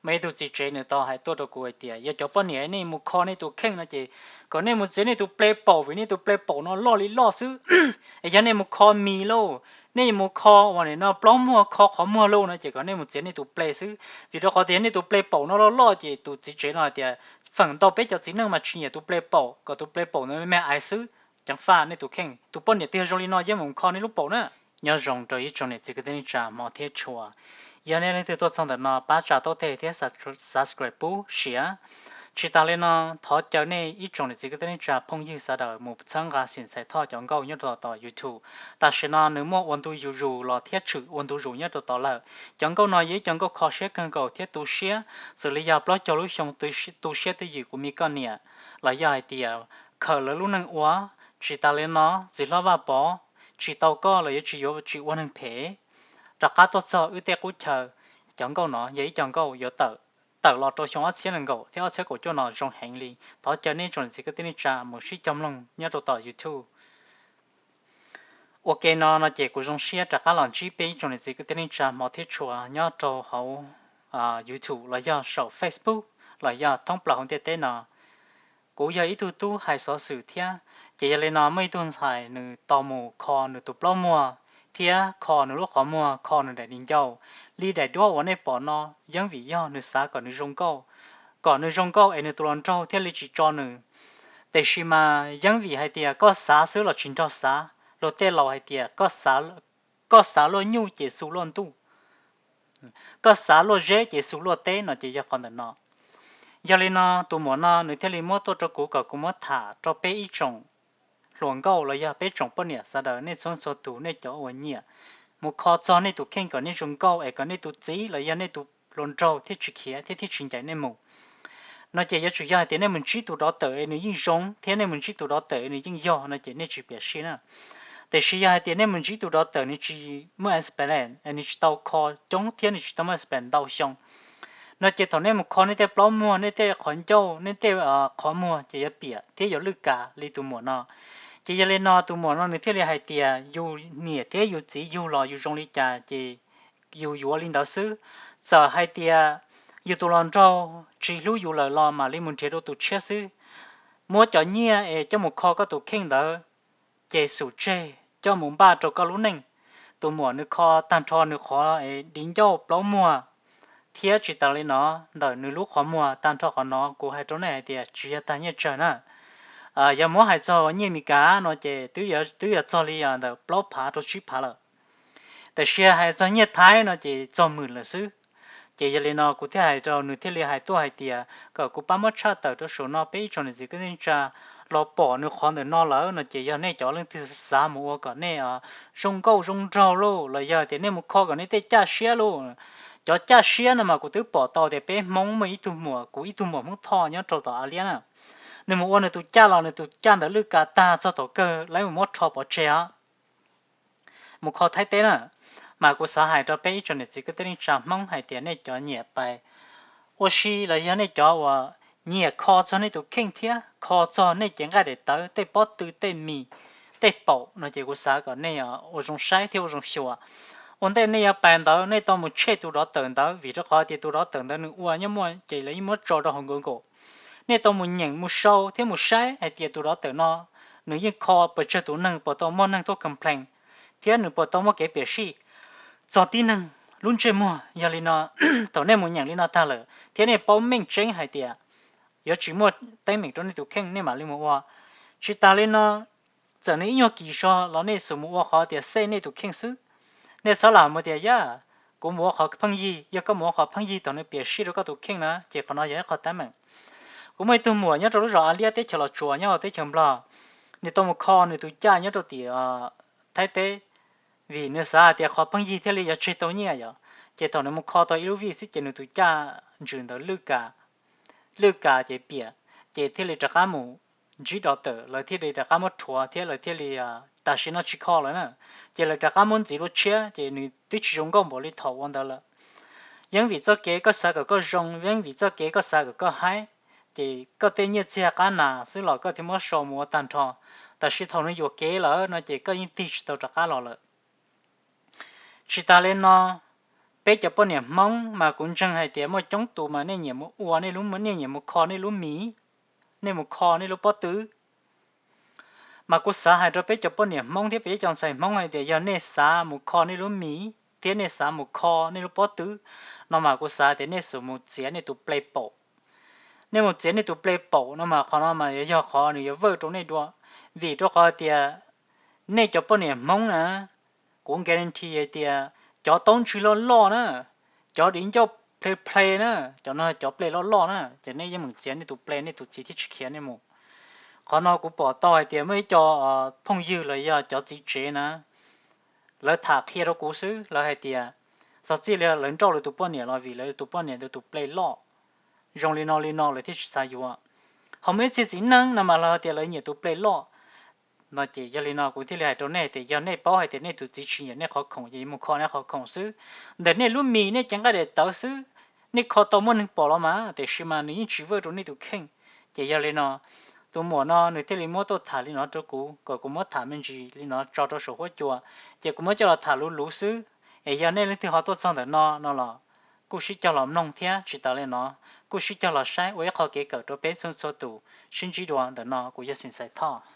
muaj ib tug txiv tsev nws tau hais tuaj rau kuv hais tias yog cov poj niam nej mus kho nej tus kheej no ces kom nej mus txiav nej tus pleg paum vim nej tus pleg paum no loj li loj xwb. Es yog nej mus kho mis lauj, nej mus kho uas no plaub muag kho qhov muag lauj no ces kom nej mus txiav nej tus pleg xwb, vim rau qhov tias nej tus pleg paum no loj loj ces tus txiv tsev no hais tias feem ntau peb cov txiv neej mas tsis nyiam tus pleg paum, kom tus pleg paum no me me ais xwb. Ceev faj nej tus kheej, tus poj niam twg yog zoo li no yeej mus kho nej lub paum na. Nyob zoo rau ib tsoom niam txiv kwv tij neej tsa hmov thiab tshua, yog nej leej twg tuaj txog ntawm no pab tsa taub teg thiab subscribe pub siav. Tsis tas li no, thov caw nej ib tsoom niam txiv kwv tij neej tsa phooj ywg sawv daws mus txhawb nqa Xim Ntxhais Thoj cov nkauj nyob rau tom YouTube. Tam sim no nws muaj ua ntu zus zus los thiab tshwm ua ntu zus nyob rau tod lawm. Cov nkauj no yog ib cov nkauj kho siab kawg nkaus thiab tu siab, xws li yog plaub caug lub xyoo tu siab twj ywm kuv me koj niam, los yog hais tias khaws lawv lub neej ua, tsis tas li no, txiv hlob Vaj Pov, tsis tau koj los yuav tsis yuav tsis ua neeg phem, rov qab tuaj txog wb tej qub chaw. Cov nkauj no yog ib cov nkauj yuav tawm, tawm los rau xyoo ob txhiab nees nkaum thiab ob txhiab kaum cuaj no zoo heev li. Thov caw nej tsoom niam txiv kwv tij neej tsa mus sib cog mloog nyob rau tom YouTube. Ua ke no no ces kuv zoo siab rov qab los ntsib peb ib tsoom niam txiv kwv tij neej tsa hmov thiab tshua nyob rau hauv YouTube los yog saum Facebook los yog thoob plaws hauv ntiaj teb no. Kuv yog ib tug tub hais xov xwm thiab, ces yog li no muaj ib tug ntxhais nws tau mus kho nws tus plaub muag thiab kho nws lub qhov muag, kho nws daim di ncauj li daim duab uas nej pom no, yeeb vim yog nws xav kom nws zoo nkauj, kom nws zoo nkauj es nws tus hluas nraug thiaj li tsis tso nws. Tiam sis mas yeeb vim hais tias koj xav xwb los tsis nrog xav, luag tej laus hais tias koj xav luaj nyuj ces xu luaj ntuj, koj xav luaj zeb ces xu luaj teb no ces yog qhov ntawm no. Yog li no tus muam no nws thiaj li muab tuaj rau kuv kom kuv muab tham rau peb ib tsoom hluas nkauj los yog peb tsoom poj niam sawv daws nej txhua txhua tus nej cov uas nyiam mus kho txog nej tus kheej kom nej zoo nkauj es kom nej tus txiv los yog nej tus hluas nraug thiaj tsis khiav thiab thiaj tsis ncaim nej mus. No ces yuav tsum yog hais tias nej mus ntsib tus dov tawm es nws yeej zoo thiab nej mus ntsib tus dov tawm es nws yeej yog no ces nej tsis piam sij na. Tiam sis yog hais tias nej mus ntsib tus dov tawm nws tsis muaj experience es nws tsis tau kho coob thiab nws tsis tau muaj experience ntau xyoo, no ces thaum nej mus kho nej tej plaub muag, nej tej qhov ncauj, nej tej qhov muag ces yuav piam thiab yuav lwj kav li tus muam no. Ces yog li no tus muam no nws thiaj li hais tias yus niam thiab yus txiv yug los yus zoo li cas ces yus yuav li ntawd xwb. Txawm hais tias yus tus hluas nraug tsis hlub yus lawm los mam li mus nrhiav dua tus tshiab xwb. Muab cov nyiaj es coj mus kho koj tus kheej ntawd ces xub tseg coj mus npaj rau koj lub neej. Tus muam nws kho tag nrho nws qhov di ncauj plaub muag thiab tsis tas li no ntawm nws lub qhov muag tag nrho qhov no kuv hais rau nej hais tias tsis yog tag nyiaj tsawg na. Yog muab hais txog nyiaj Meskas no ces twb yuav txog li ntawm plaub phav rau tsib phav lawm. Tiam sis hais txog nyiaj Thaib no ces txog hwm lawm xwb. Ces yog li no kuv thiaj hais rau nws thiaj li hais tuaj hais tias kom kuv pab muab tshaj tawm rau saum no peb ib tsoom niam txiv kwv tij neej tsa los pom nws qhov ntawm no lawm no ces yog nej cov leej twg xav mus ua kom nej zoo nkauj zoo nraug lauj los yog tias nej mus kho kom nej tej caj siab lauj. Cov caj siab no mas kuv twb pom tau tias peb Hmoob muaj ib tug muam, kuv ib tug muam Hmoob Thoj nyob rau tom A Liab na, nws mus ua nws tus caj los nws tus caj ntawd lwj kav tag txog thaum kawg lawv mus muab rho pov tseg os. Mus kho Thaib teb na, mas kuv xav hais rau peb ib tsoom niam txiv kwv tij neej tsa Hmoob hais tias nej cov nyiam pais ua si los yog nej cov uas nyiam kho txog nej tus kheej thiab kho txog nej cev nqaij daim tawv, tej pob tw, tej mis, tej paum no ces kuv xav kom nej ua zoo saib thiab ua zoo xyuas. Ua ntej nej yuav pais ntawd nej tau mus check tus dov tawm ntawd vim rau qhov tias tus dov tawm ntawd nws ua nyob muaj ces lawv yeej muab tso rau hauv Google. Nej tau mus nyeem mus sau thiab mus saib hais tias tus dov tawm no nws yeej kho pes tsawg tus neeg, puas tau muaj neeg tuaj complain thiab nws puas tau muaj kev piam sij txog tib neeg lub ntsej muag. Yog li no thaum nej mus nyeem li no tag lawm thiab nej paub meej tseeb hais tias yuav tsis muaj teeb meem rau nej tus kheej nej mam li mus ua. Tsis tas li no, txawm nws ib nyuag kis zog los nej xub mus ua qhov tias xej nej tus kheej xwb. Nej txhob lam mus tias yog kuv mus ua qhov pheej yig, yog koj mus ua qhov pheej yig thaum nws piam sij rau koj tus kheej na ces qhov no yog ib qho teeb meem. Kuv muaj ib tug muam nyob rau lub zos A Liab teb chaws Los Tsuas nyob hauv teb chaws Nplog, nws tau mus kho nws tus caj nyob rau tim Thaib teb, vim nws xav hais tias qhov pheej yig thiaj li yuav tseg tau nyiaj yom. Ces thaum nws mus kho tau ib lub vij xwb ces nws tus caj ntsws ntawd lwj kav, lwj kav ces piam, ces thiaj li rov qab mus ntsib dov tawm, lawv thiaj li rov qab muab rhuav thiab lawv thiaj li, tam sim no tsis kho lawm na, ces lawv rov qab muab ntxiv dua tshiab ces nws twb tsis zoo nkauj npaum li thaum ua ntawd lawm. Yeej vim txoj kev koj xav kom koj zoo, yeej vim txoj kev koj xav kom koj haib, ces koj tej nyiaj txiag qab nas xwb los koj thiaj muab sau mus ua tag nrho. Tab sis thaum nws yuam kev lawm no ces koj yeej tig tsis tau rov qab los lawm. Tsis tas li no, peb cov poj niam Hmoob mas kuv ntseeg hais tias muaj coob tus mas nej nyiam mus ua nej lub, nej nyiam mus kho nej lub mis, nej mus kho nej lub pob tw. Mas kuv xav hais rau peb cov poj niam Hmoob thiab peb cov ntxhais Hmoob hais tias yog nej xav mus kho nej lub mis thiab nej xav mus kho nej lub pob tw no mas kuv xav tias nej xub mus txiav nej tus play paum. Nej mus txiav nej tus play paum no mas qhov no mas yuav yog qhov nws yuav vawj rau nej dua, vim rau qhov tias nej cov poj niam Hmoob na, kuv guarantee hais tias cov taub ntswg loj loj na, cov di ncauj ple ple na, cov no cov play loj loj na, ces nej yeej mus txiav nej tus play nej tus txiv thiaj tsis khiav nej mus. Qhov no kuv pom tau hais tias muaj ib co phooj ywg los yog cov txiv tsev na, lawv tham qhia rau kuv xwb, lawv hais tias txog txij li lawv nrauj lawv tus poj niam los vim lawv tus poj niam tus play loj, zoo li no li no lawv thiaj tsis xav yuav. Ho muaj ib txhia txiv neej no mas lawv hais tias lawv nyiam tus play loj no ces yog li no kuv thiaj li hais rau nej tias yog nej paub hais tias nej tus txiv tsis nyiam nej qhov khoom ces mus kho nej qhov khoom xwb. Ntawm nej lub mis nej cev nqaij daim tawv xwb, nej kho tau muaj neeg pom los mas, tiam sis mas nws yeej tsis vawj rau nej tus kheej. Ces yog li no tus muam no nws thiaj li muab tuaj tham li no rau kuv kom kuv muab tham me ntsis li no tso rau saum huab cua, ces kuv muab coj los tham luv luv xwb. Es yog nej leej twg ho tuaj txog ntawm no no los kuj sib cog los mloog thiab tsis tas li no, kuj sib cog los saib ua ib qho kev kawm rau peb txhua txhua tus sib ntsib dua. Ntawm no kuv yog Xeem Xais Thoj.